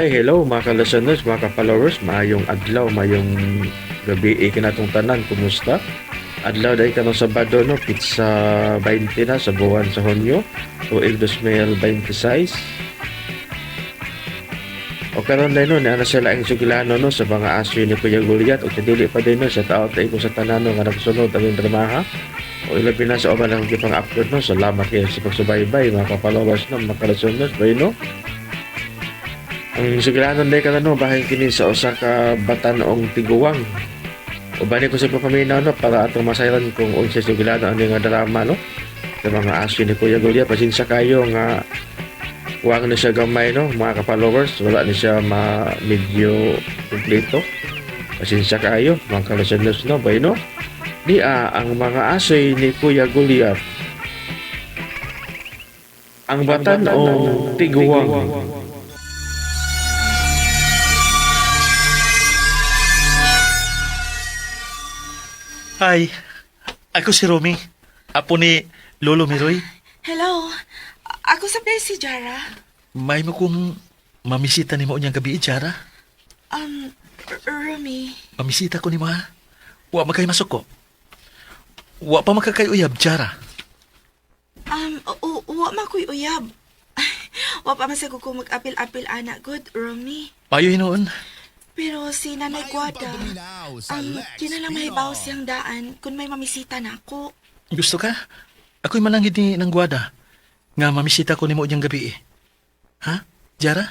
Hi, hello mga ka-listeners, mga ka-followers, maayong adlaw, maayong gabi eh, kinatong tanan, kumusta? Adlaw dahil kanong Sabado, no, pizza 20 na sa buwan sa Hunyo, tuig 2026. O karon dahil no, niana sila ang sugilano no, sa mga aso ni Kuya Goliath, o sa dili pa din no, sa tao tayo ko sa tanan no, nga nagsunod ang dramaha. O ilabi na sa uban ang gipang upload no, salamat kayo sa pagsubaybay mga ka-followers no, mga ka-listeners, ba no? Ang sugilanon day karon bahin kini sa usa ka batan-ong tiguang. Uban ko sa papaminaw no para atong masayran kung unsa sugilanon ani nga drama no. Sa mga aso ni Kuya Goliath, pasensya kayo nga kuwang na siya gamay no, mga ka-followers, wala ni siya ma medyo kumpleto. Pasensya kayo mga ka-listeners no, bay no. Di ang mga asoy ni Kuya Goliath. Ang batan-ong tiguang. Hi, ako si Romy. Apo ni Lolo Miroy. Hello. Ako sa place si Jara. May mo kong mamisita ni mo niyang gabi, Jara. Rumi. Mamisita ko ni mo, ha? Wa makay masuko. Wa pa makakayuyab, Jara. Wa makoy uyab. Wa pa masagog ko mag-apil-apil ana good, Rumi. Payo hinuon. Pero si Nanay Guada, kinalang mahibaw siyang daan kung may mamisita na ako. Gusto ka? Ako'y mananghid ni ng Guada. Nga mamisita ko ni mo niyang gabi, eh. Ha? Jara?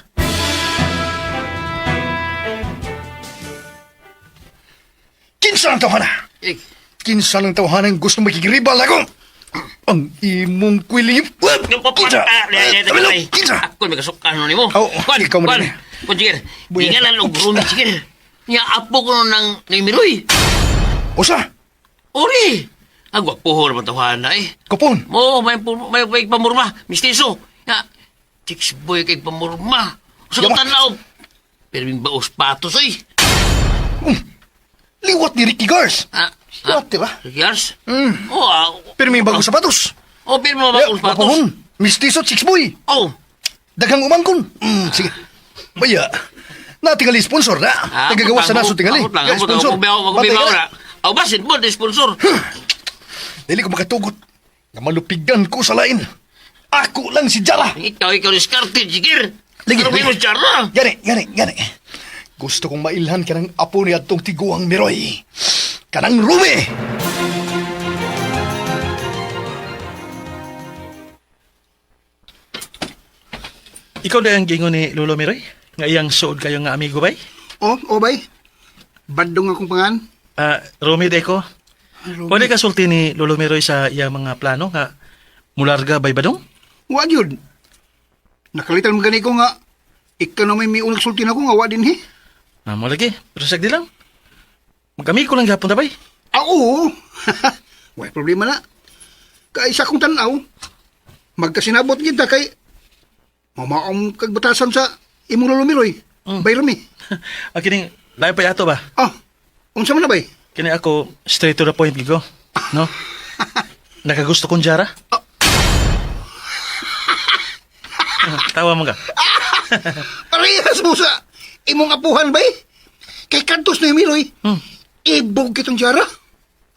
Kinsa ang tawhana? Eh, Kinsa ang tawhana ang gusto makikribal ako? Ang imong kwilip. Kinsa? Tabilo, kinsa? Ako may kasukan ni mo. Oo, ikaw mo din. Kwan, sige. Buya. Di nga lang og room, sige. Nya apo ko nang ni Miroy. Usa, Ori. Ang gwapo naman tawhana eh. kupon. Mo, may pamurma, mistiso. Nya, chicks boy kay pamurma. Sa Yawa. tanaw. Pero yung baos patos oy. Liwat ni Ricky Gars. Ah, Liwat, di ba? Yars? Mm. Oh, ah, Pero may bagong sapatos. oh, pero mga baos patos. Gwapohon. Mistiso, chicks boy. Oh, Daghang umangkon. Sige. Baya, natingali sponsor na. Ah, Nagagawa sa naso tingali. Abot lang, Ya, abot sponsor. lang. Patay ka na. na. Aw, basin mo, di sponsor. Dili ko makatugot. Nga malupigan ko sa lain. Ako lang si Jara. Ikaw diskarte, Jigir. Lagi, Ano lagi. ba yung Jara? Gani, gani, gani. Gusto kong mailhan ka ng apo ni atong tiguang Miroy. Kanang Rumi! Ikaw na ang gingon ni Lolo Miroy? Nga iyang suod kayo nga amigo, bay? Oh, oh bay. Bandong akong pangan. Ah, Romy Deco, pwede ka sulti ni Lolo Miroy sa iyang mga plano nga mularga bay badong? Wa gyud. Nakalitan mo gani ko nga ikaw na may miunag sulti na ko nga wa din he. Ah, mo lagi, pero sagdi lang. Magkami ko lang gapon ta bay. Ah, oo. Way problema na. Kay sa akong tan-aw, magkasinabot kita kay mamaong kagbatasan sa imong lolo Miroy. Bay Rumi. Ah, kining layo pa yato ba? Ah, unsa man na bay? Kini ako straight to the point gigo. No? Nakagusto kong Jara. Ah, tawa mo ka. Parehas mo sa imong apuhan bay. Kay kantos na yung Miroy. Ibog kitong jara.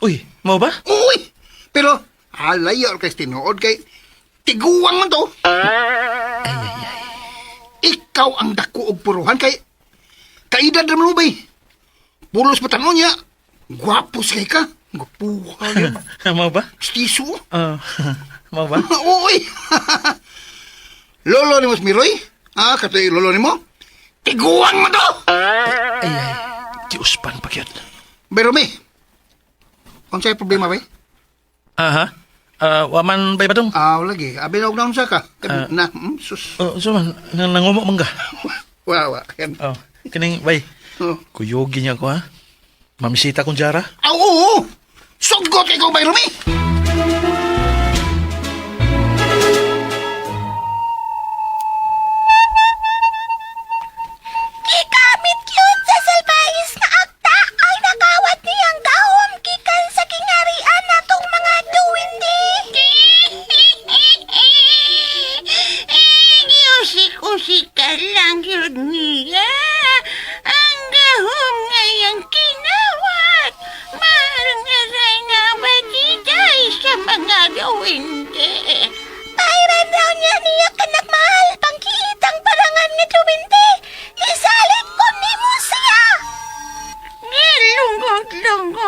Uy, mau ba? Uy! Pero, alay, kay tinuod kay tiguang man to. Ikaw ang dako og puruhan kay kaedad ra man mo bay. Pulos pa tanon niya. Gwapos kay ka. Gwapuha yun. Mau ba? Stiso. Ah, mau ba? Uy! Lolo ni Mas Miroy? Ah, katoy lolo ni mo? Tiguang man to! Ay, ay, giuspan pa gyud. Pero me, unsay problema bay? Aha. Ah, wa man bay badong. Ah, lagi. Abi na og naon sa ka. Ah. Na, sus. Oh, so man, nangumo man ka. Wa wa. Yan. Oh, kining bay. Oh. Kuyugi niya ko ha. Mamisita kong Jara. Ah, oo! Sugot ikaw, bay Rumi! Gigamit yun sa salbayis nga akta ang nakawat niyang gahom gikan sa kingarian natong mga duwindi. Giusik-usik ka lang yun niya.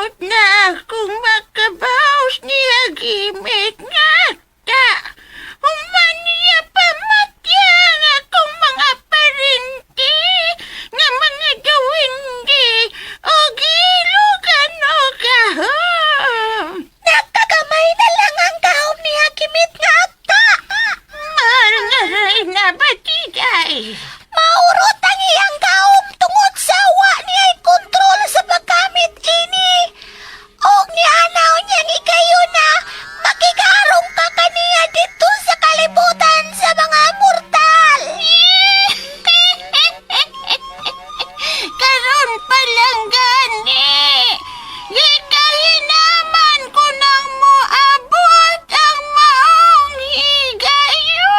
Hangtod na akong makabaos niya gimit nga ta. Human niya pamatya ang akong mga parinti nga mga gawindi o gilugan o gahom. Nagkagamay na lang ang gahom ni Hakimit nga akta. Mahal nga rin na batigay. Maurot ang iyang gahom tungod sa wa niya'y kontrol sa pagkamit ini. Og nianaw niyang ikayo na makikarong ka kaniya dito sa kalibutan sa mga mortal. Karon pa lang gani. Gikahinaman ko nang moabot ang maong higayon.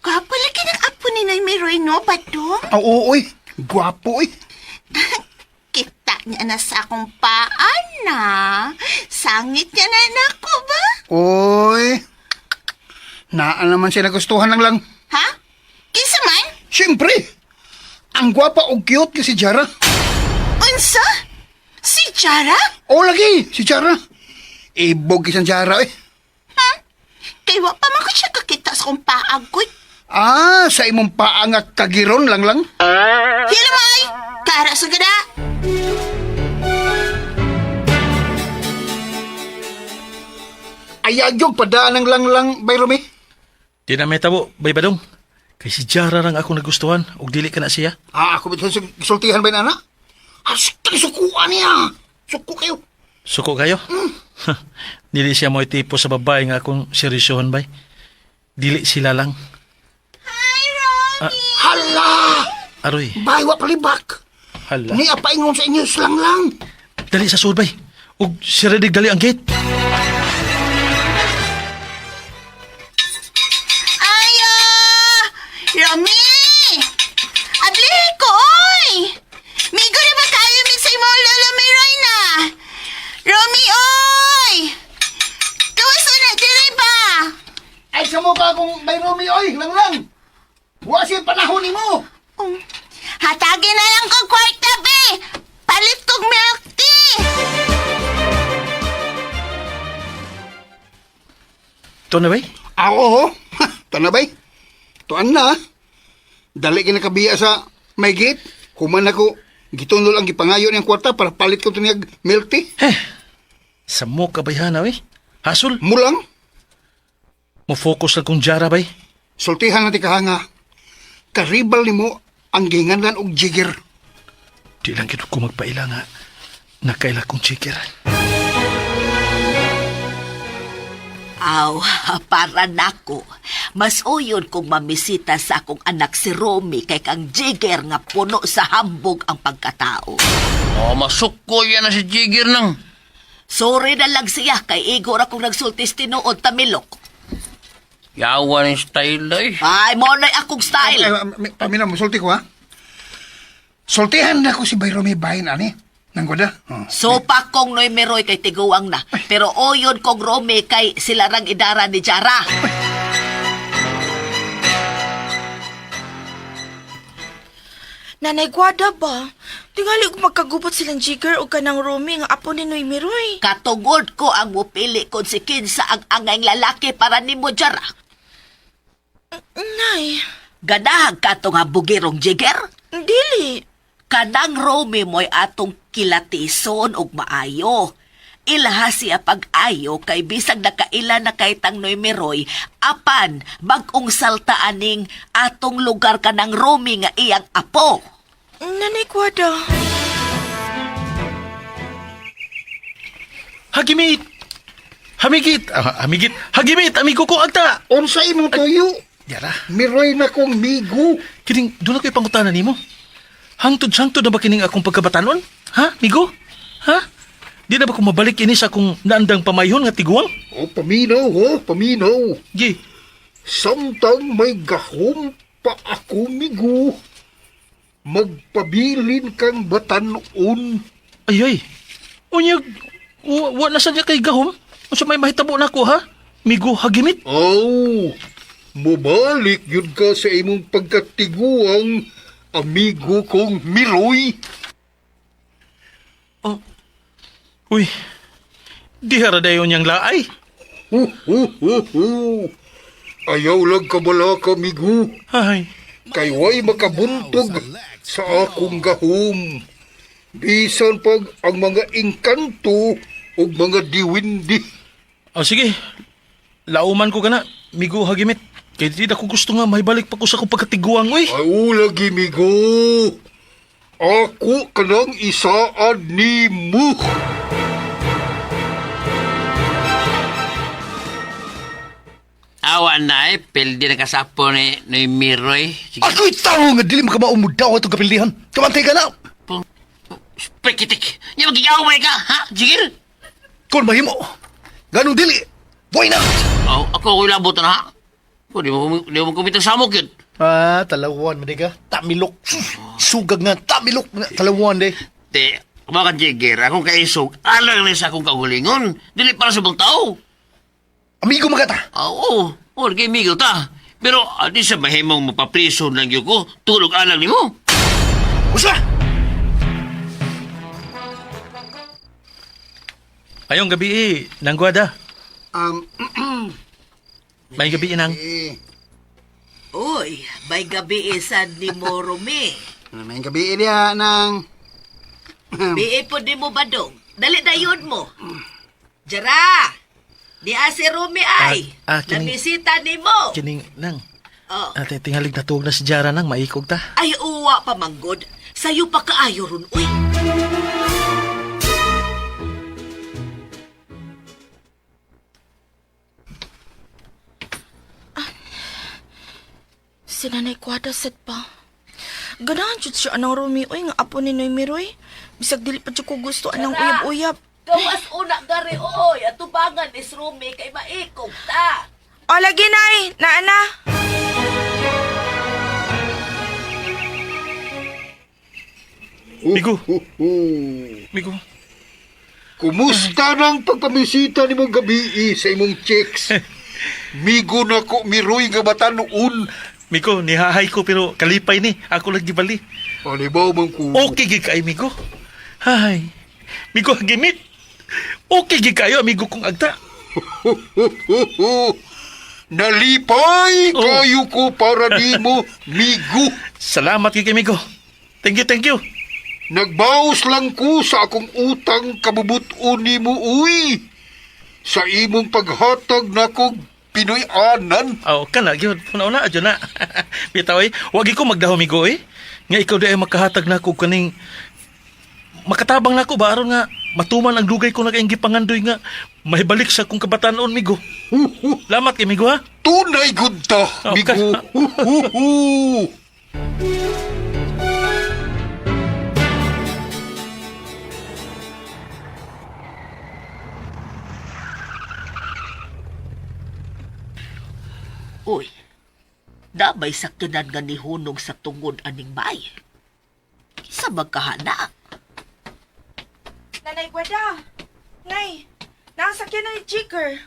Gwapo lagi ng apo ni Nay Miroy, no, Badong? Ah, oo, oy. Gwapo, oy. Kita niya na sa akong paan na. Sangit niya na nako ba? Oy. Naa naman siya nagustuhan lang lang. Ha? Kinsa man? Siyempre. Ang gwapa o cute ka si Jara. Unsa? Si Jara? O lagi, si Jara. Ibog isang Jara eh. Kay wa pa man ko siya kakita sa akong paagoy. Ah, sa imong paa nga kagiron lang lang. Hilamay! Kara sa gada! Ayagyog padaan ang lang lang, bay Rumi. Di na may tabo, bay badong. Kay si Jara rang ako nagustuhan ug dili ka na siya. Ah, ako ba sa sultihan ba na? Hasta sukuan niya. Suko kayo. Suko kayo? Dili siya mo tipo sa babae nga akong seryosohon bay. Dili sila lang. Hi, Romy! Hala! Aroy, Bay, wa palibak. hala. Ni apaingon sa inyo lang lang. Dali sa sud bay. Ug si Redig dali ang gate. Ayo! Romy! Abli ko, oy! Migo na ba kayo mig sa imong lolo Miroy na? Romy, oy! Gawas na diri ba? Ay, sa mo ka kung bay Rumi, oy, lang lang. Wa siya panahon nimo. Oh, hatagin na lang ko kwarta, be! Palit kog milk tea! Ito na bay. Ah, oo. Ha, Tanabay. Tuan na. Dali ka nakabiya sa may gate. Human ako. Gitunol ang gipangayo niyang kwarta para palit ko ito niyag milk tea. Heh. Sa mo kabayhana bay. Hasol, Mulang. mo focus lang kung Jara bay. Sultihan natin kahanga. Karibal nimo ang ginganlan og jigger. Di lang gid ko magpaila nga nakaila kong chiker. Aw, para nako. Mas uyon kung mamisita sa akong anak si Romy kay kang Jigger nga puno sa hambog ang pagkatao. Oh, masuko yan na si Jigger nang. Sorry na lang siya kay Igor akong nagsultis tinuod tamilok. Yawa ni style ay. Ay, mo na'y akong style. Ay, pamina mo, sulti ko ha. Sultihan na ko si Bayrome Bayin, ani. Nanggoda. Oh. Sopa kong Noy Meroy kay tiguang na. Pero oyon kong Romy kay sila rang idara ni Jara. Nanay Gwada ba? Tingali ko magkagubot silang Jigger o kanang Romy nga apo ni Noy Miroy. Katungod ko ang mupili kung si Kinsa ang angay lalaki para nimo Jara. Nay, Ganahag ka to nga bugirong Jigger? dili. Kanang Romy mo'y atong kilatison og maayo. Ilaha siya pag-ayo kay bisag nakaila na kay tang Noy Meroy, apan bag-ong salta aning atong lugar kanang Romy nga iyang apo. Nanay Gwada. Hagimit! Hamigit! Ah, hamigit! Hagimit! Amigo ko agta! Unsa imong tuyo? Yara. Miroy na kong migo. Kining doon ako ipangutana nimo. Hangtod-hangtod na ba kining akong pagkabatanon? Ha, migo? Ha? Di na ba ko mabalik ini sa akong naandang pamayhon nga tiguang? Oh, paminaw, oh, paminaw. Gi, Samtang may gahom pa ako migo. Magpabilin kang batanon. ay ay. Unyag, wa na sa niya kay gahom? Unsa may mahitabo nako ha? Migo hagimit? Oh, mubalik yun ka sa imong pagkatiguang Amigo kong Miroy. Uy, di hara dayon niyang laay. Hu, hu, hu, hu. Ayaw lang kabala ka, amigo. Ay, Kay way makabuntog sa akong gahom. Bisan pag ang mga engkanto ug mga diwindi. oh, sige. Lauman ko kana, Migo Hagimit. Kay di na ko gusto nga mahibalik pa ko sa akong pagkatiguang, uy. Ay lagi, migo. Ako kanang isaan nimo. Awa na eh, pildi na kasapo ni, ni Miroy. Sige, Ako'y tao nga dili makamaong mo daw atong kapildihan. Kamantay ka na. Pekitik! Nya magigaway ka, ha? Jigil? Kung mahimo. Ganong dili. Boy na. Oh, ako ako'y labot na, ha? Ko, di mo kumita sa samok yun. Ah, talawan man ka. Tamilok. Sugag nga tamilok nga talawan de. Te, baka Jigger, akong kaisog, alang na sa akong kagulingon. Dili para sa ibang tao. Amigo magata. Ah, Oo, oh, oh, kay Miguel ta. Pero, di sa mahimong mapapriso lang yun ko, tulog alang nimo. Usa. Ayong gabi eh, nangguada. May gabi inang. Eh, Uy, may gabi isad ni mo, Rumi. may gabi niya ng... Bii po di mo badong. Dali dayon mo. Jara! Di si Rumi ay. Ah, ah, kining- Nabisita ni mo. Kining nang. Oh. Ate, tingalig na tuog na si Jara nang maikog ta. Ay, uwa pa manggod. Sayo pa kaayo ron, uy. Si Nanay Kwada sad pa. Ganahan jud siya anang Rumi oy nga apo ni Noy Miroy. Bisag dili pa jud ko gusto anang Tara. uyab-uyab. Gawas una gari, oy. Atubangan is Rumi kay maikog ta. O lagi nay, naa na. Migo. Migo. Kumusta nang pagpamisita ni mong gabi sa imong chicks? Migo na ko miroy nga batanuon. Migo, nihahay ko pero kalipay ni. Ako lang gibali. Alibaw man ko. Okay gid kay Migo. Hay. Migo Hagimit. Okay gid kayo amigo kong agta. Nalipay Oh. kayo ko para nimo, migo. Salamat kay Migo. Thank you, thank you. Nagbaos lang ko sa akong utang kabubuton nimo, uy. Sa imong paghatag nako Pinoy-anan. Oh, kana gyud una adyo na. Bitaw eh, wag ko magdaho migo eh. Nga ikaw di ay makahatag na ko kaning makatabang na ko ba aron nga matuman ang dugay ko na kayong gipangandoy nga mahibalik sa akong kabatanon migo. Lamat kay migo ha. Tunay gud ta, Oh, migo. Uy, damay sakyanan nga nihunong sa tungod aning bay. Kinsa magkahana? Nanay Gwada. Nay, nasakyan na ni Jigger.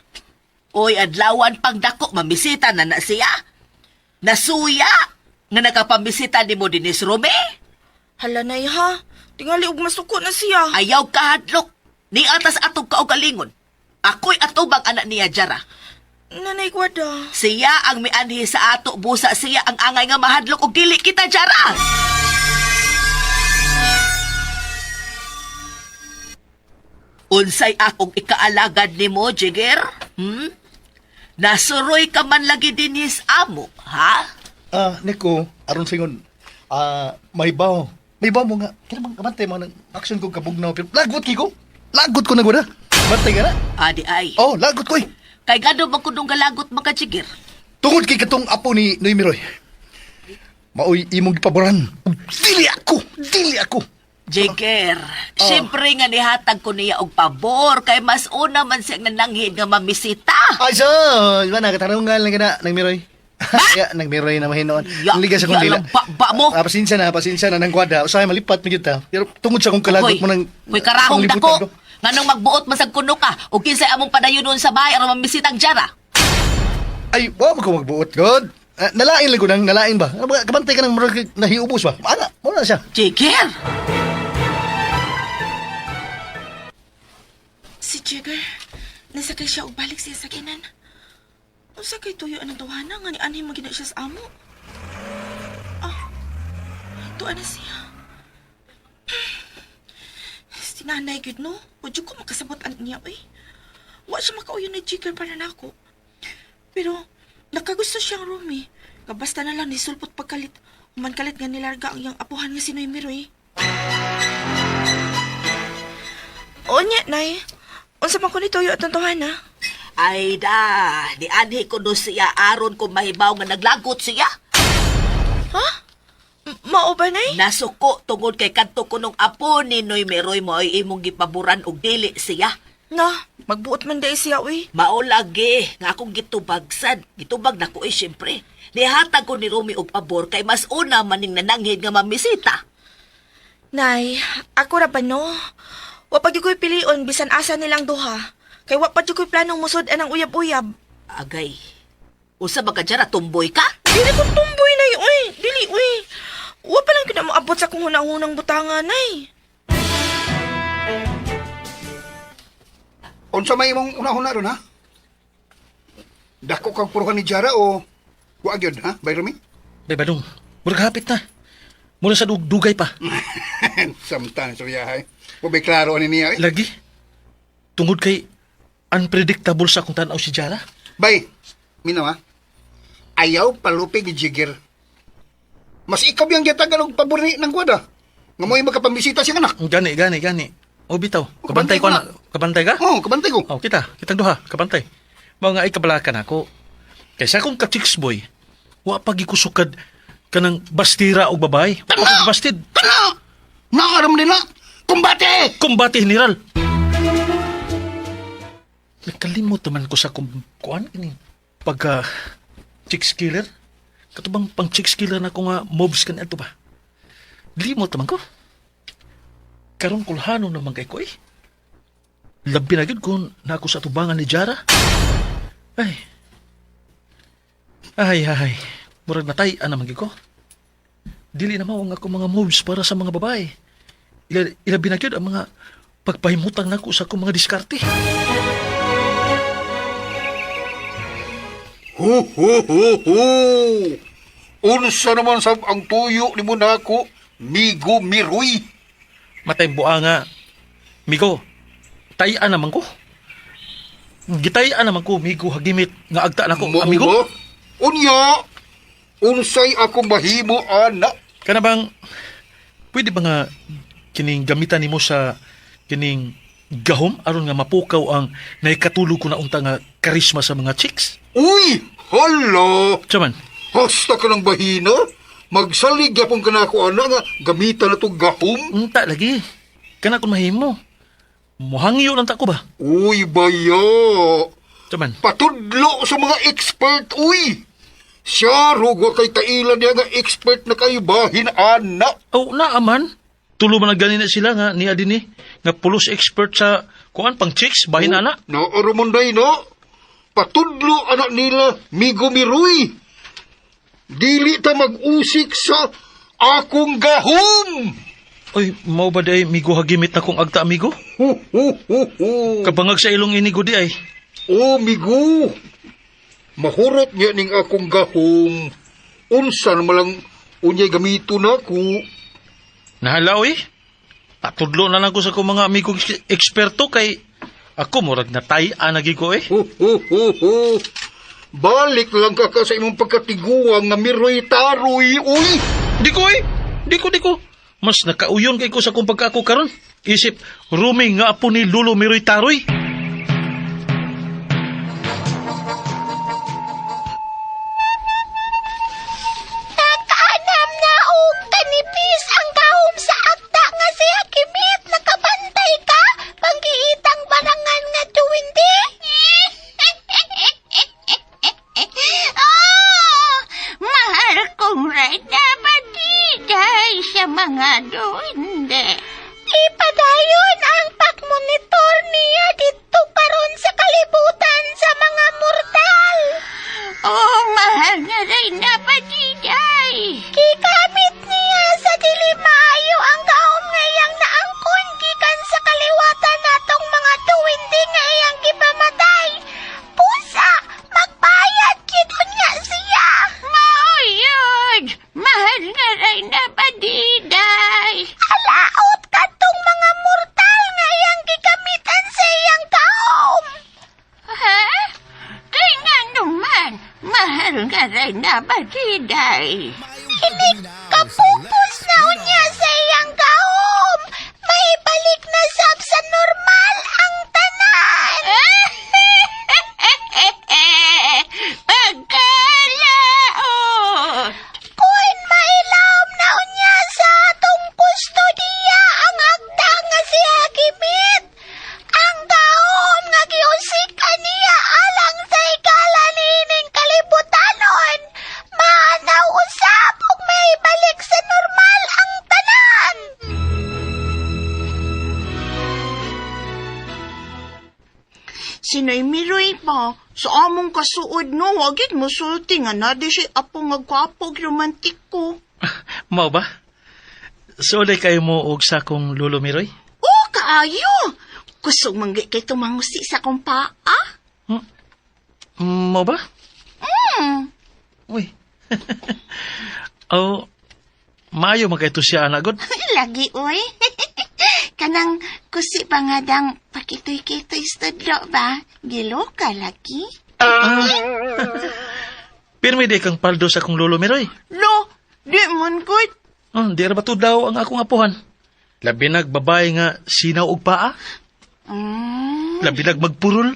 Uy, adlawan pang dako, mamisita na na siya. Nasuya! Nga nakapamisita ni mo dinis Rome. Hala nay ha. Tingali og masuko na siya. Ayaw kahadlok. Ni atas atong kaugalingon. Ako'y atubang anak niya, Jara. Nanay Gwada. Siya ang mianhi sa ato, busa siya ang angay nga mahadlok og dili kita, Jara. Unsay akong ikaalagad nimo, Jigger? Hmm? Nasuroy ka man lagi dinhis amo, ha? Ah, Nico, aron singon. Ah, may baw. May baw mo nga. Kaya bang kabantay mo ng action ko kabugnaw pero lagot kiko. Lagot ko na gud. Bantay ka na. Adi ay. Oh, lagot ko eh. Kay gado man kudong galagot mga Jigger. Tungod kay katong apo ni Noy Miroy. Maoy imong gipaboran. Ug Dili ako, dili ako. Jigger, siyempre nga nihatag ko niya og pabor kay mas una man siyang nananghid nga mamisita. Ay so, di ba nakatarungan lang ka na nang Miroy. Ya, nang Miroy na mahinoon. Ya, Liga sa kong ya dila. lang, ba- ba mo? Ah, pasensya na nang kwada. Usahay malipat mo gyud ta. Pero tungod sa akong kalagot Hoy, mo nang Hoy, karahong panglibutan dako. ko. Nganong magbuot masag kuno ka ug kinsay among padayon sa bahay aron mamisitang jara. Ay, wa mo ko magbuot, God. Nalain lang ko nang nalain ba? Ano ba, kabantay ka ng murag nahiubos ba? Ana, mo na siya. Jigger! Si Jigger, nasakay siya og balik siya sa kinan. Unsa kay tuyo ang tawhana nga ni anhi magina siya sa amo? Ah, tuwa na siya. Si nanay gyud no, wa jud ko makasabot an niya oy. Wa siya makauyon ni Jigger para nako. Pero nakagusto siyang Rumi. Kabasta na lang nisulpot pagkalit. Human kalit nga nilarga ang iyang apuhan nga si Noy Miroy. Onya, nay. Unsa man ko ni tuyo at ang tawhana? Ay da, di anhi ko no siya aron kung mahibaw nga naglagot siya. Ha? Mao ba, nay? Nasuko tungod kay kadto ko nung apo ni Noy Meroy mo ay imong gipaboran og dili siya. Na, magbuot man day siya, uy. Mao lagi nga akong gitubagsad. Gitubag na ko eh, syempre. Nihatag ko ni Rumi og pabor kay mas una maning nananghid nga mamisita. Nay, ako ra ba no? Wa pa gyud ko'y pilion bisan asa nilang duha. Kay wa pa gyud ko'y planong musod anang uyab-uyab. Agay. Usa ba ka dyan, tumboy ka? Dili ko tumboy nay, uy. Dili, uy. Wa pa lang gyud na moabot sa akong hunang-hunang butanga, nay. Unsa may imong una-una ron ha? Dako kang puruhan ni Jara o wa gyud ha, Bay Rumi? Bay Badong, murag hapit na. Mura sa dugay pa. Samtang suryahay. Wa bay klaro ani niya eh. Lagi. Tungod kay unpredictable sa akong tanaw si Jara. Bay, minaw ha. Ayaw palupig ni Jigger. Mas ikaw yung gitagan og pabor ni ng gwada. Nga mo'y makapambisita siyang anak. Gani, gani, gani. O bitaw, kabantay kabantay ko ko na. Kabantay ka? Oo, kabantay ko. Oh, kita, kitang duha, kabantay. Mao nga ay kabalakan ako. Kaysa akong ka-chicks boy, wa pa gikusukad kanang bastira og babae. Wa pa bastid. Kana! Naaram nila! Kumbate! Kumbate general. Nakalimot naman ko sa kuan ini pagka chicks killer. Katubang pang chicks killer na ko nga mobs kan ato ba. Limot naman ko. Karon kulhano naman kay ko eh. Labi na gyud kung na ako sa tubangan ni Jara. Ay. Ay, ay. Murag natay naman gyud ko. Dili na mao ang ako mga moves para sa mga babae. Ilabi na gyud ang mga pagpahimutang nako sa akong mga diskarte. Ho, ho, ho, ho! Unsa naman sab ang tuyo ni mo nako, Migo Miroy. Matay buha nga. Migo, tayan naman ko. Gitayan naman ko, migo, hagimit, nga agta nako, Mao amigo. ba? Unya! Unsay ako mahimo, anak? Kana bang, pwede ba nga kining gamitan nimo sa kining gahom aron nga mapukaw ang naikatulog ko na unta nga karisma sa mga chicks? Uy! Hala! Chaman, Hasta ka ng bahina? Magsalig yapon ka na ako, anak, nga gamitan na itong gahom. unta lagi. Kana kun mahimo. Muhangyo lang ta ko ba? Uy, baya! Chaman, Patudlo sa mga expert, uy! Siya, rugo kay kailan niya nga expert na kayo bahin, anak. Oh, naaman. Tulo man ang gani na sila nga niya din eh. Nga pulos expert sa kuan pang chicks, bahin ana. Naaramonday na. Patudlo, anak nila, Migo Miroy. Dili ta mag-usik sa akong gahom. Oy, mao ba day migo hagimit na kong agta amigo? Ho, ho, ho, ho. Kabangag sa ilong inigo di ay. O, Migo. Mahurot niya ning akong gahom. Unsa na malang unyay gamito na ko. Nahala oy. Patudlo na lang ko sa akong mga amigo eksperto kay ako murag natay anagi ko eh. Ho, ho, ho, ho. Balik lang ka ka sa imong pagkatiguang nga miroy taroy, uy! Di ko eh. Di ko, di ko. Mas nakauyon kay ko sa akong pagkaako karon. Isip, rooming nga apo ni Lolo Miroy Taroy. Nakaanam na og kanipis ang gahom sa akta nga si Hakimit. Nakabantay ka? Panggiitang barangan nga tuwindi? Oh, mahal kong Reyna Badiday sa mga duwende. Ipadayon ang pagmonitor niya dito karon sa kalibutan sa mga mortal. Oh, mahal nga Reyna. na ba, Diday? Inig kapupos na unya sa iyang gahom. Maibalik na sab sa normal ang tanan. Pagkalaot! Kun mailawom na unya sa atong kustodiya ang agda nga si Hagimit. Ang gahom nga giusikan niya alang sa higala niining kalibutanon. Maanaw usab ug maibalik sa normal ang tanan. Sinoy Miroy pa, sa among kasuod no, wagit mo sulti nga na di siya apo nga gwapo romantiko. Mao ba? Sulay kayo mo og sa akong lolo Miroy? Oh, kaayo! Kusog manggi kay tumangusi sa akong paa. Mao ba? Uy. Oh, maayo man kay to siya anak god. Lagi, oy. Kanang kusi pa nga dang pakitoy-kitoy studlo ba? Gilo ka lagi? Pirmi di kang paldo sa akong lolo Miroy. Lo, di man good. Di ra ba to daw ang akong apuhan? Labi nag babae nga sinaw og paa. Labi nag magpurol.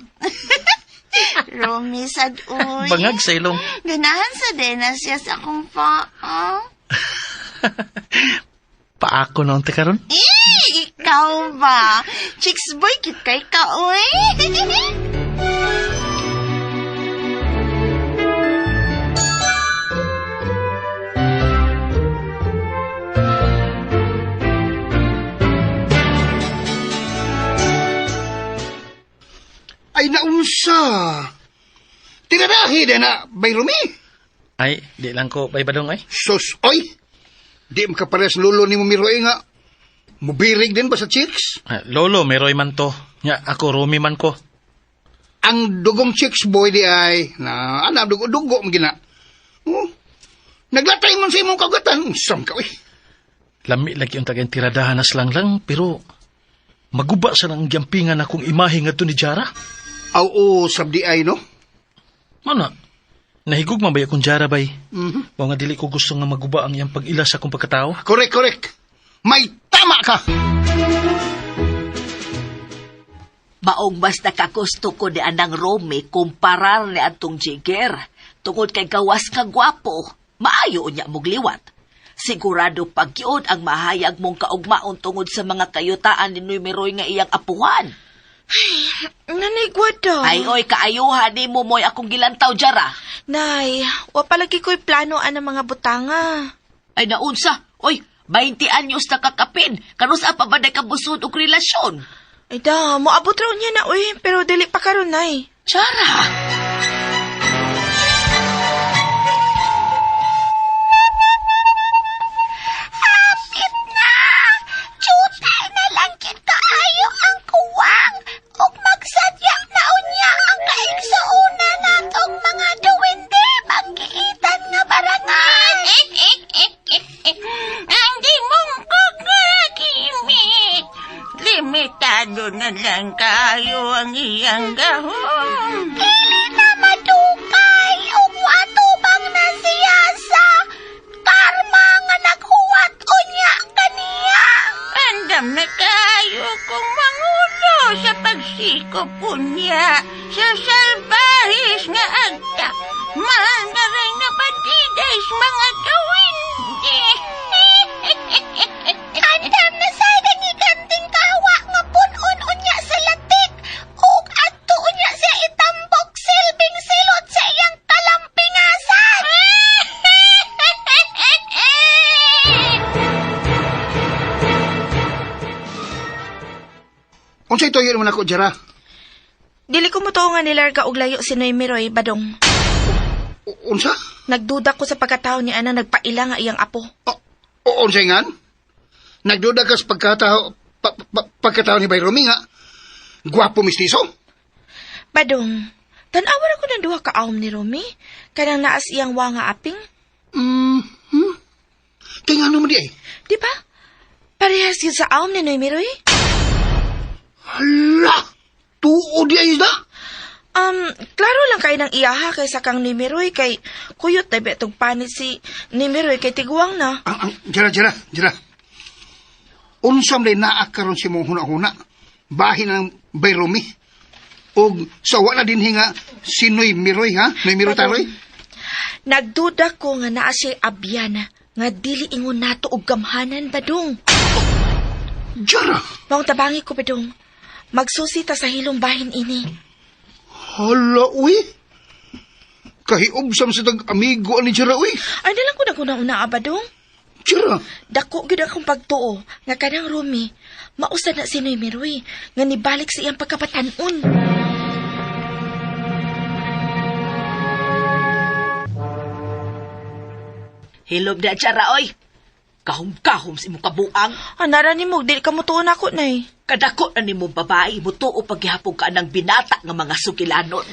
Romy sad, oy. Bangag sa ilong. Ganahan sa dena siya sa akong paa. Paako na unti karon. Eh, ikaw ba? Chicks boy, kit kay ka, oy. Ay naunsa. Tiradahi din na, bay Rumi. Ay, di lang ko bay badong ay. Sus, oy. Di makapares lulo ni mo Miroy nga. Mubirig din ba sa chicks? Ah, Lolo, Miroy man to. Nya, ako Romy man ko. Ang dugong chicks boy di ay, na, ana, dugo-dugo mo gina. Oh, naglatay man sa imong kagatan. Sam ka, oy. Lami lagi ang tagay tiradahan na silang lang, pero maguba sa lang giyampingan akong imahe nga ni Jara. Aw, oo, sabdi ay, no? Mana, nahigug man ba akong Jara bay? Mm-hmm. nga dili ko gusto nga maguba ang iyang pag-ila sa akong pagkatao. Correct, correct. May tama ka! Maong mas nakagusto ko ni Anang Romy kumparar ni atong Jigger. Tungod kay gawas ka gwapo, maayo niya mogliwat. Sigurado pag yun ang mahayag mong kaugmaon tungod sa mga kayutaan ni Noy Miroy nga iyang apuhan. Nanay Gwada. Ay, oy, kaayuhan ni mo mo'y akong gilantaw jara. Nay, wa palagi ko'y plano ang mga butanga. Ay, naunsa. Oy, 20 anyos na kakapin. Kanusa pa ba na kabusod og relasyon? Ay da, moabot raw niya na uy, pero dili pa karon nay. Jara! Hapit na! Tsutay na lang kita ayo ang kuwang ug magsadya na unya ang kaigsuuna natong mga duwende paggiitan nga barangan. Ang dimungkog nga gimit. Limitado na lang kayo ang iyang gahom. Dili na madukay ug watubang na siya sa karma nga naghuwat unya kaniya. Andam na kayo kung mangulo sa pagsikop unya sa salbahis nga agta. Mahal na rin na patiday sa mga gawin. Andam na sa giganting kawa nga punon unya sa latik ug adto unya siya itambok silbing silot sa iyang kalampingasan. Unsay tuyo naman ako, Jara? Dili ko motoo nga nilarga og layo si Noy Miroy, badong. Unsa? Nagduda ko sa pagkatao ni Ana nagpaila nga iyang apo. O, unsay ngan? Nagduda ka sa pagkatao, pagkatao ni Bay Rumi nga. Gwapo mistiso? Badong, tan-awa ra ko ng duha ka aom ni Romy. Kanang naas iyang wa nga aping. Kaya nga naman di ay. Di ba? Parehas yun sa aom ni Noy Miroy. Hala! Tuo di ay na! Klaro lang kay nang iyaha kaysa kang ni Miroy kay kuyot na betog panit si ni Miroy kay tiguang na. Ang jara jara jara. Unsa man naa karon si mong huna-huna. Bahin ang bay Romy. Og sa wala din hinga si Noy Miroy ha? Noy Miroy taroy. Nagduda ko nga naa siya'y abyan nga dili ingon nato og gamhanan badong. Jara. Maong tabangi ko badong. Magsusi ta sa hilong bahin ini. Hala uy. Kahiob sam sa tag amigo ani Jara uy. Ay nalang ko naguna-una badong. Jara. Dako gyud akong pagtuo nga kanang Rumi mausa na si Noy Miroy nga nibalik sa iyang pagkabatan-on. Hilob na, Jara, oy. Kahum-kahum sa imong kabuang. Anara nimo dili ka motuon ako nay. Kadako na nimo babae, mutuo paghihapon ka ng binata nga mga sugilanon.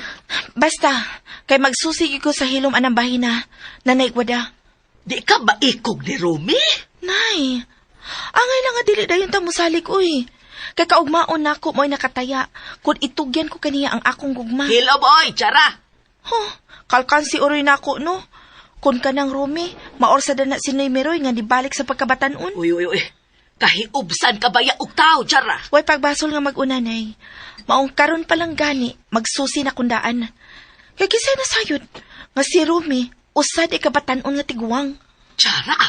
Basta kay magsusi gyud ko sa hilom anang bahina. Nanay gwada. Di ka maikog ni Rumi? Nay, angay lang nga dili dayon ta mosalig uy. Kay kaugmaon nako mo'y nakataya kun itugyan ko kaniya ang akong gugma. Hilob, oy, Jara. Huh, kalkan si Uroy nako no. Kun kanang Rumi, maorsa na si Noy Miroy nga nibalik sa pagkabatan-on. Uy, uy, uy. Kahiubsan ka baya og tao, Jara? Way pagbasol nga mag-una, nay. Maong karon pa lang gani, magsusi na kundaan. Kay kisay na sayod, nga si Rumi, usad ikabatan-on nga tiguang. Jara!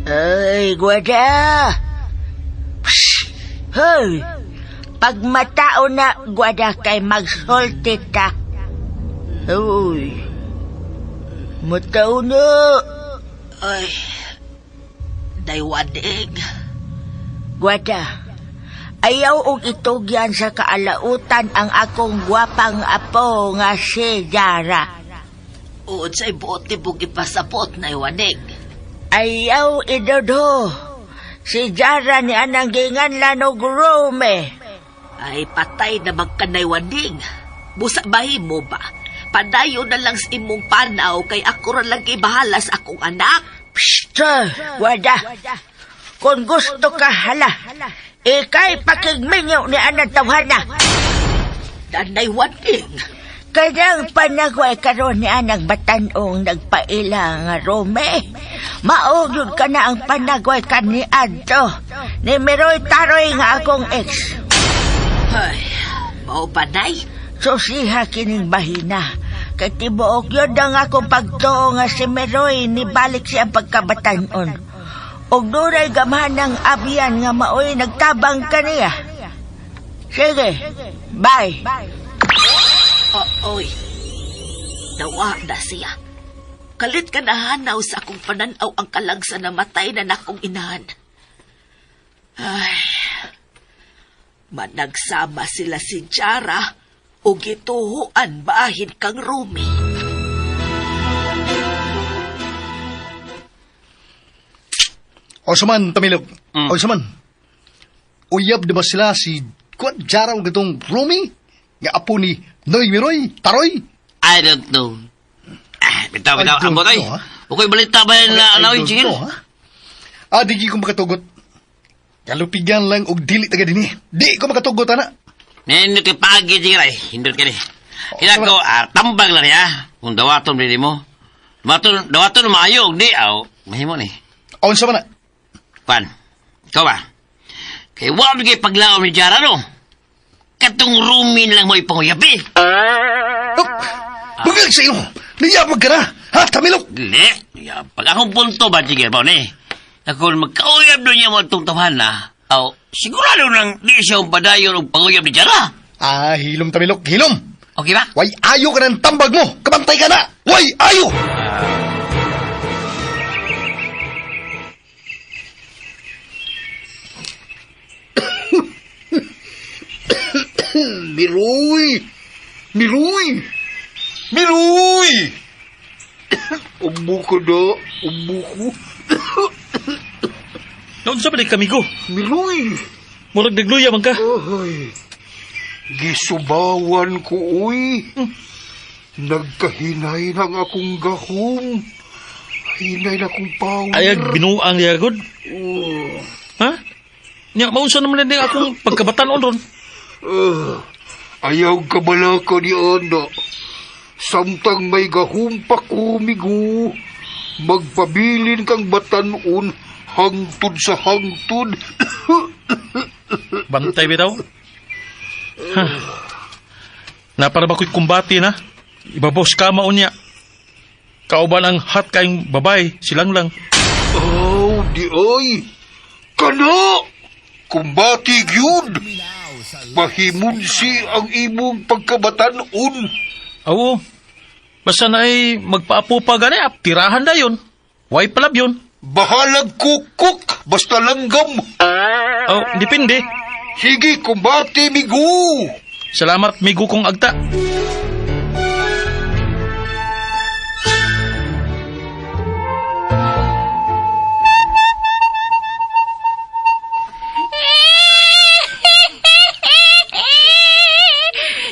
Ay, gwada. Psh, hoy. Pag matao na, gwada kay magsulti ta. Uy. Matao na. Ay, daywaning. Gwada. Ayaw og itugyan sa kaalautan ang akong gwapang apo nga si Jara. Uod sa'y buot ni Bugi pasabot na iwaning. Ayaw idodo. Si Jara ni anang gingan lanog Rome. Ay, patay na magkanaywaning. Busa bahi mo ba? Padayo na lang sa imong panaw kay ako ra lang bahala sa akong anak. Psst, wada. Kung gusto ka hala, ikay pakigminyo ni anang tawhana. Danay waning. Kanang panagway karon ni anang batanong nagpaila nga Rome. Mao gyud ka na ang panagway kani adto. Ni Miroy Taroy nga akong ex. Ay, mao ba nay? Susiha kining bahina. Kay tibuok yun ang akong pagtuo nga si Meroy nibalik siya pagkabatanon. Og dunay gamhan ng abyan nga maoy nagtabang kaniya. Sige, bye. Oh, oy. Nawa na siya. Kalit ka nahanaw sa akong pananaw ang kalag sa namatay na nakong inahan. Ay, managsama sila si Jara o gituhuan bahin kang Rumi. O saman, Tamilok. O saman. Uyab di ba sila si Kuan Jara og gatong Rumi? Nga apo ni Noy Miroy, Taroy. I don't know. Ah, bitaw, bitaw. I don't Ambot, ay. know, ah. Okay, balita ba yan na I ano, don't Jigil? know, ha? Ah, di ko makatugot. Kalupigan lang og dili taga dinhi. Di ko makatugot ana. Nindot kay pagi, Jigil, ay. Hindot ka ni. Kaya ko, tambag lang niya. Kung dawaton, dili mo. Dawaton, dawaton, maayo, og di, aw. Mahimo ni. Unsa man na? Kwan, ikaw ba? Kay wa kay paglaom ni Jara, no? Katong rumin lang mo ipanguyabi. Oh, Bugag sa ilo. Niyabag ka na. Ha, Tamilok? Dili. Ya, pag akong punto ba, Jigil, ba, ni? Ako magkauyab doon niya mo itong tawahan na. Aw, sigurado nang di siya ang padayon og panguyab ni Jara. Ah, hilom Tamilok, hilom. Okay ba? Way ayo ka ng tambag mo. Kabantay ka na. Way ayo. Miroy! Miroy! Miroy! Ubo ko do. Ubo ko. Naunsa pa kami ko? Miroy! Murag nagluya man ka. Ay, gisubawan ko, uy. Nagkahinay ng akong gahom. Hinay na akong power. Ayag binuang yagod. Ha? Nya maunsa naman din akong pagkabatanon ron. Ayaw kabalaka ni Ana. Samtang may gahumpa ko, migo. Magpabilin kang batanon hangtod sa hangtod. Bantay bitaw. Ha. Napara ba ko'y kumbati na? Ibabos ka maon niya. Kauban ang hot kayong babay, silang lang. Oh, di ay. Kana! Kumbati gyud. Mahimunsi ang imong pagkabatanon. Oo. Basta na ay magpaapo pa gani, ap, tirahan na yun. Why palab yun? Bahalag kukuk, basta langgam. Oh, depende. Sige, kumbati, migo. Salamat, migo kong agta.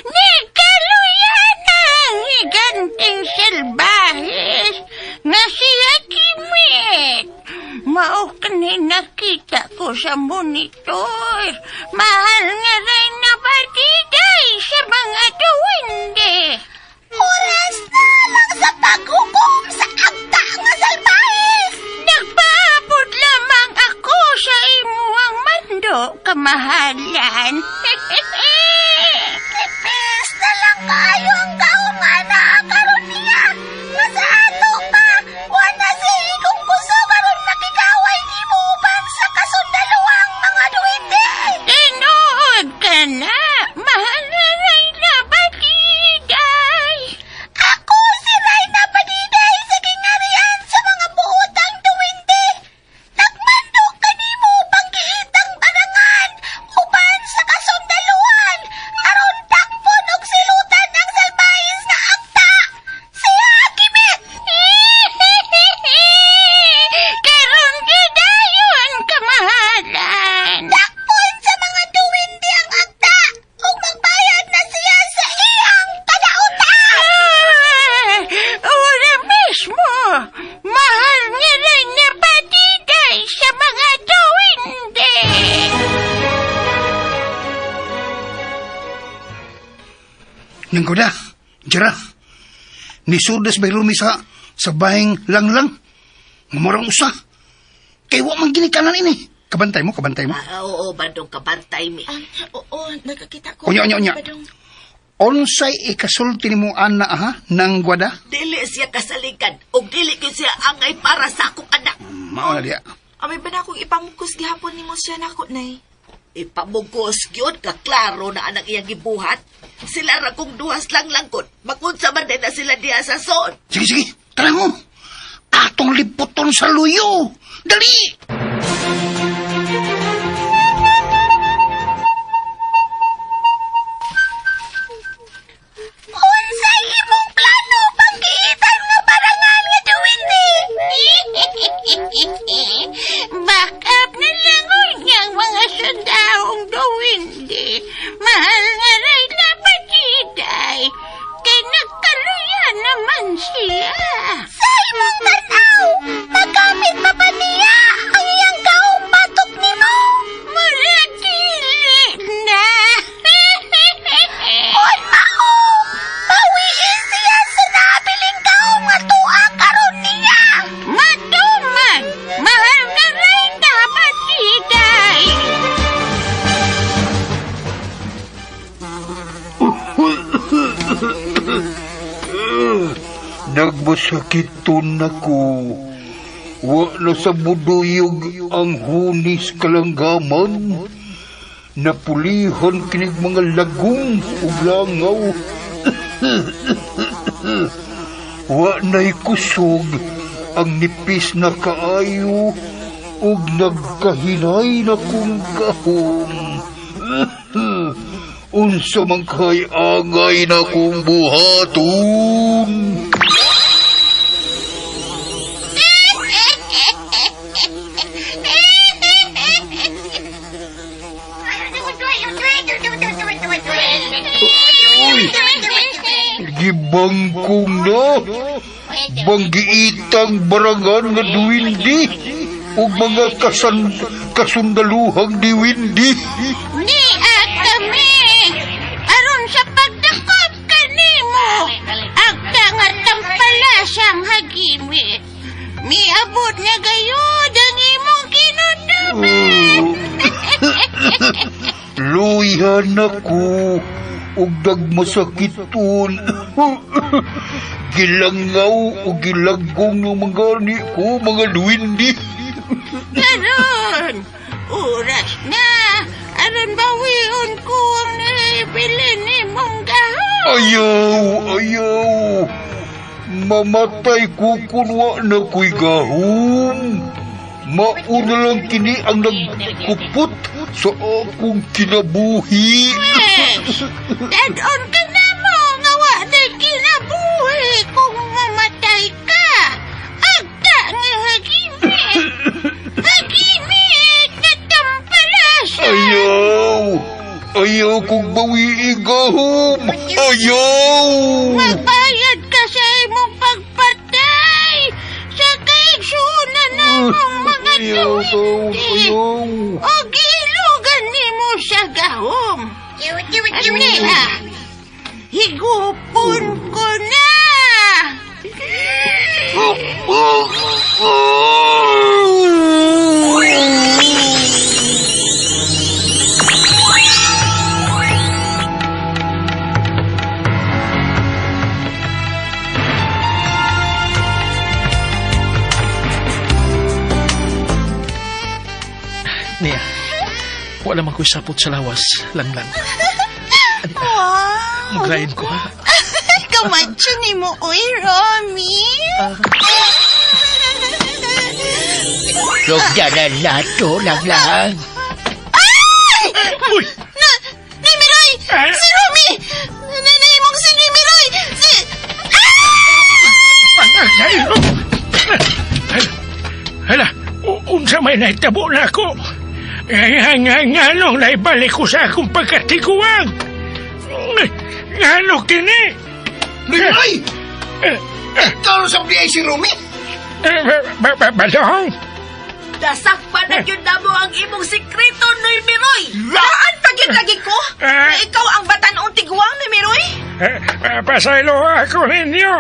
Nagkaluya na ang higanting salbahis nga siya kimit. Mao kani nakita ko sa monitor. Mahal nga rin na batiday sa mga duwende. Oras na lang sa paghukom sa agta nga salbahis! Nagpaabot lamang ako sa imuang mando, kamahalan. Tipis na lang kayo ang kaong ana karon niya. Nga sa ato pa, wala si ikong puso karon nakikaway nimo uban sa kasundaluang mga duwende. Tinuod ka na, mahal na rin na batiday. Ako si Rayna Padiday sa gingarian sa mga buotang duwende. Nagmando kanimo panggiitang barangan uban sa kasundaluan aron takpon og silutan ang salbayes na akta. Si Hakimit! Karon gidayon kamahalan. Takpon sa mga duwende ang akta ug magbayad na siya sa iyang kadautan. Ah, ora mismo, mahal nga rin na batiday sa mga duwende. Nang kuda, jara. Nisudas may rumi sa bahing langlang. Murang usa. Kay wa man ginikanan ini. Kabantay mo, kabantay mo. Ah, oo, bandong kabantay mi. Oo, nakakita ko. Unya, unya, unya. Badong. Unsay ikasulti nimo ana ha nang gwada? Dili siya kasaligan ug dili gyud siya angay para sa akong anak. Mao na diya. Amay ba na akong ipamugkos gihapon nimo siya nako, Nay? Ipamugos gyud ka klaro na anang iyang gibuhat. Sila ra kong duhas lang langkod. Magunsa man din na sila diha sa son. Sige, sige. Tara mo. Atong liputon sa luyo. Dali! Unsay imong plano panggiitan nga barangan nga duwende? Back up na lang unyang mga sundahong duwende. Mahal nga rin na patiday. Kay nagkaluya naman siya. Sa imong tanaw, magamit pa ba niya ang iyang kaong batok nimo? Mura dili na. On mao, bawiin siya sa nabiling kaong nga tuwa karon niya. Matuman, mahal nga rin na patiday. Nagmasakiton ako. Wa na sa buduyog ang hunis kalanggaman. Napulihan kinig mga lagong ug langaw. Wa na'y kusog ang nipis na kaayo ug nagkahinay na kong gahom. Unsa man kay angay na kong buhaton. Gibangkong na. Banggiitang barangan nga duwindi. Ug mga kasundaluhang diwindi. Ni kami aron sa pagdakop kanimo. Agta nga tampalasang hagimit. Miabot na gayud ang imong kinutuban. Luyan ako ug dagmasakiton. Gilangaw ug gilaggong ng mga ni ko mga duwindi. Karon, oras na aron bawion ko ang naibilin nimong gahom. Ayaw, ayaw. Mamatay ko kun wa na ko'y gahom. Mauna lang kini ang nagkupot sa akong kinabuhi. Wes, dadon ka na mo nga wa na kinabuhi kung mamatay ka. Agta nga hagimit. Hagimit na tampalasa. Ayaw! Ayaw kong bawiin gahom! Ayaw! Magbayad ka sa imong pagpatay sa kaigsunan namong mga Ayaw, tuwindi. ayaw! O giilugan nimo sa gahom. Aniha, higupon ko na. Niya, wala man ko'y sapot sa lawas, langlang. Wow! Mugrain ko, ha? Kamacho ni mo, uy, Romy. Lugdanan nato lang lang. Uy! Na, Nimiroy! Si Romy! Nanay mong si Nimiroy! Si... Hala, unsa may nahitabo na ako. Nga nga nga nung naibalik ko sa akong pagkatiguang. Ngano kini? Ay! Ikaw sa BI si Rumi? Balong? Dasakpan na gyud namo ang imong sikreto, Noy Miroy. Daan pa gyud lagi ko? Ah. Na ikaw ang batan-ong tiguang, Nimiroy? Pasaylo ako ninyo.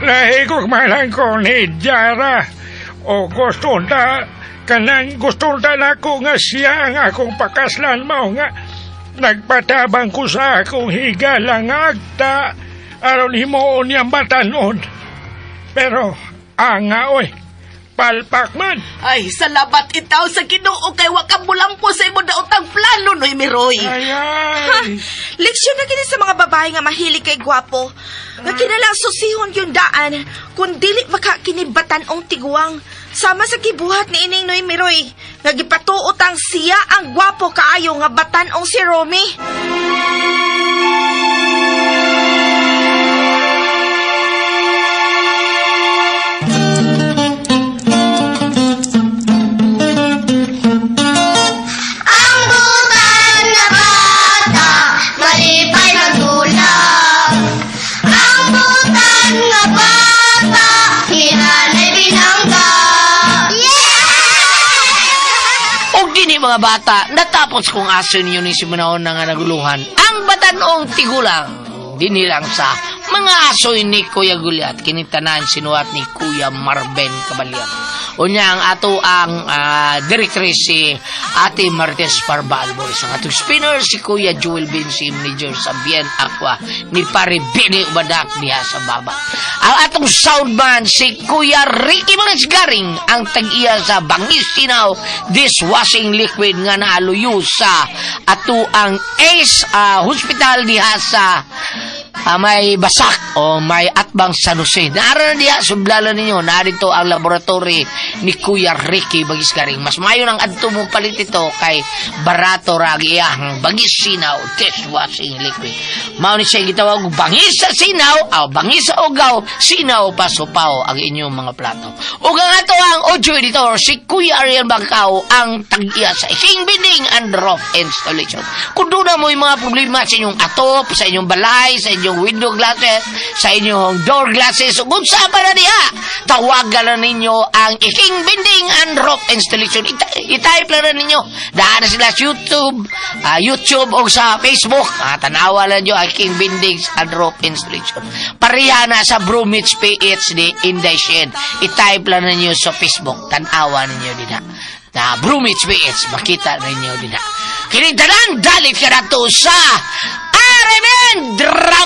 Nahigog man ko ni Jara. O gusto na, kanang gusto na nako nga siya ang akong pakaslan mao nga nagpatabang ko sa akong higala nga agta aron himuon niyang batanon. Pero anga oy, palpak man. Ay, salamat itaw sa Ginoo kay wa ka mulampo sa imong daotang plano, Noy Miroy. Ay, ay. Leksyon na kini sa mga babae nga mahilig kay gwapo. Nga kinalang susihon yung daan kung dili maka kini batan-ong tiguang. Sama sa gibuhat ni ining Noy Miroy nga gipatuot ang siya ang gwapo kaayo nga batan-ong si Romy. Ang butan na bata, malipay magulap. Ang butan nga bata, hinanay binangga. Yeah! Og dini mga bata, natapos kong aso ninyo ni Simunaon na nga naguluhan. Ang batanong tigulang, dinhi lang sa mga asoy ni Kuya Gulyat, kinitanan sinuhat ni Kuya Marben Cabalyan. Unya ang ato ang directrice si Ate Martes Parbalbos. Ang atong spinner si Kuya Joel Bensim ni George Sabien Aqua ni Pare Benny Ubadak diha sa baba. Ang atong soundman si Kuya Ricky Manes Garing ang tag-iya sa Bangis Tinaw dishwashing liquid nga naaluyo sa ato ang Ace Hospital diha sa may basak o may atbang San Jose. Naara na diha, sublala ninyo, narito ang laboratory ni Kuya Ricky Bagisgaring. Mas mayo nang adto mo palit ito kay barato ra ang iyang bangis sinaw dishwashing liquid. Mao ni siya gitawag og bangis sa sinaw, aw bangis sa ugaw, sinaw pasupaw ang inyong mga plato. Ug ang ato ang audio editor si Kuya Ariel Bangkao ang tag-iya sa Ising Binding and Roof Installation. Kung doon na mo yung mga problema sa inyong atop, sa inyong balay, sa inyong inyong window glasses, sa inyong door glasses, ug unsa pa na diha. Tawagan na ninyo ang Iking Binding and Rope Installation. I-type lang na ninyo. Daan na sila sa YouTube, YouTube o sa Facebook. Tanawa lang nyo ang Iking Bindings and Rope Installation. Pareha na sa Bromich PH ni Inday Shed. I-type lang ninyo sa Facebook. Tanawa ninyo din na. Na Bromich PH, makita ninyo din na. Kining tanan, dalit ka na to sa RMN Drama!